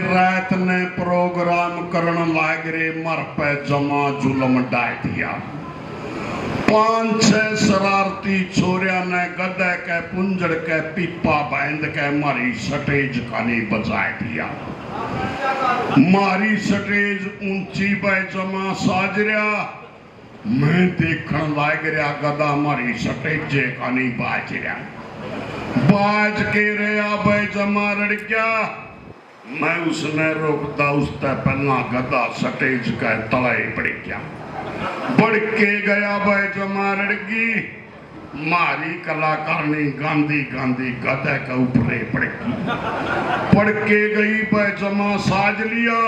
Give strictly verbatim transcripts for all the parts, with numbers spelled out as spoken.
रात ने प्रोग्राम करण लाग रे, मर पे जमा जुलम डाल दिया। पांच छह शरारती छोरिया ने गधे के पुंजड़ के पीपा बांध के मारी स्टेज कानी बजा दिया। मारी स्टेज ऊंची बे जमा साजरिया, मैं देखण लाग रहा, गधा मारी स्टेजे कानी बाज रहा। बाज के रहा बे जमा रड़ गया। मैं उसने रोकता, उसते पहला गधा स्टेज के तले पड़ गया। बढ़ के गया बे जमा रड़ गई। मारी कलाकारनी गांधी गांधी गधे के ऊपरे पड़ गई। पड़ के गई बे जमा साज लिया।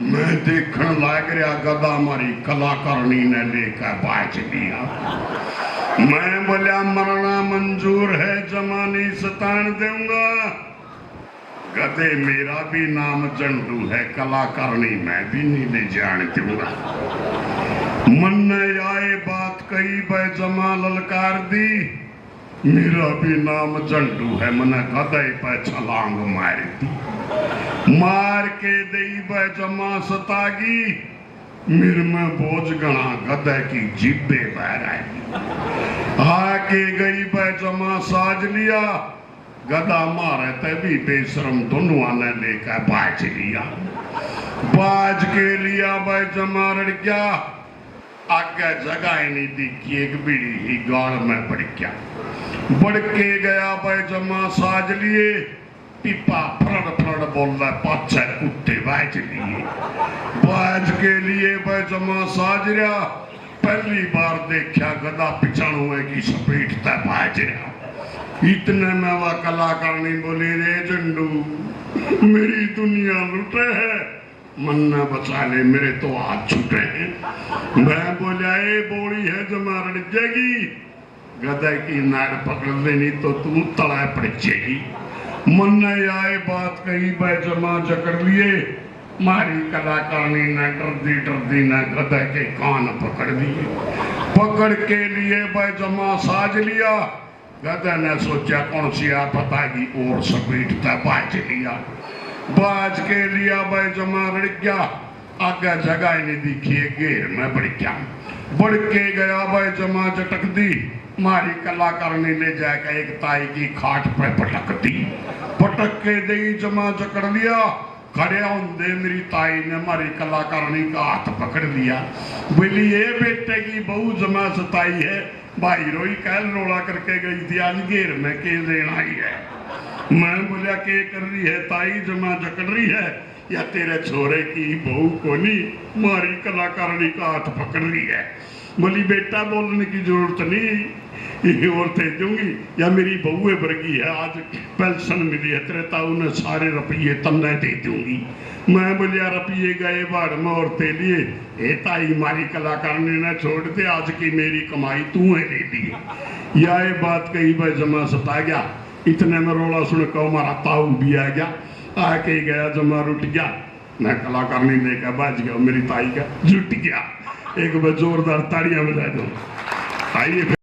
मैं देखण लाग रहा, गधा मारी कलाकारनी ने लेकर बाज लिया। मैं बोलिया, मरना मंजूर है, जमा नहीं सतान दूंगा। गधे, मेरा भी नाम झंडू है, कलाकारनी मैं भी नहीं ले जान दूंगा। मन्ने आए बात कही बे जमा ललकार दी। मेरा भी नाम झंडू है, मन्ने गधे पे छलांग मार दी। मार के दई बे जमा सतागी। मेरे में बोझ घना, गधे की जीभे बह रही। आके गई बे जमा साज लिया। गधा मारे ते भी बेशरम दोनों ने लेकर बाज लिया। बाज के लिया बे जमा रड़ गया। आगे जगह ही नहीं दिखी, एक बीड़ी ही गाल में पड़ गया। बढ़ के गया बे जमा साज लिए। पीपा फरड़ फरड़ बोल रहा, पाछे कुत्ते बाज लिए। बाज के लिए बे जमा साज रहा। पहली बार देखा गधा पिछाणुए की स्पीड ते बाज रहा। इतने में वह कलाकारनी बोली, रे झंडू, मेरी दुनिया लुटे है, मन्ने बचा ले, मेरे तो हाथ छूटे हैं। मैं बोलिया, ए बोली है जमा रड़ जाएगी। गधे की नाड़ पकड़ लेनी तो तू तले पड़ जाएगी। मन्ने आए बात कही बे जमा जकड़ लिए। मारी कलाकारनी ने डरदी डरदी ने गधे के कान पकड़ लिए। पकड़ के लिए बे जमा साज लिया। गधे ने सोचा, कौन सी आफत आ गई, और स्पीड ते बाज लिया। बाज के लिया बे जमा रड़ गया। आगे जगह ही नहीं दिखी, एक घेर में बढ़ गया। बढ़ के गया बे जमा झटक दी। मारी कलाकारनी ले जाके एक ताई की खाट पे पटक दी। पटक के दई जमा जकड़ लिया। खड़े होंदे मेरी ताई ने मारी कलाकारनी का हाथ पकड़ लिया। बोली, ये बेटे की बहू जमा सताई है, भाई रोई कह रोला करके गई थी, आज घेर में के लेना ही है। मैं बोलिया, के कर रही है ताई, जमा जकड़ रही है? या तेरे छोरे की बहू कोनी, मारी कलाकारनी का हाथ पकड़ रही है। बोली, बेटा, बोलने की जरूरत नहीं, ये और दे दूंगी, या मेरी बहू है वर्गी है, आज पेंशन मिली है, तेरे ताऊ ने सारे रुपये तन्ने दे दूंगी। मैं बोलिया, रुपये गए भाड़ में और दे लिए। ए ताई, मारी कलाकारनी ने छोड़ दे, आज की मेरी कमाई तू है ले ली। या ये बात कही बे जमा सता गया। इतने में रोला सुन के हमारा ताऊ भी आ गया। आके गया जमा रुट गया। मैं कलाकारनी लेके बाज गया, मेरी ताई का जुट गया। एक बार जोरदार ताड़ियां बजा दो। आइए।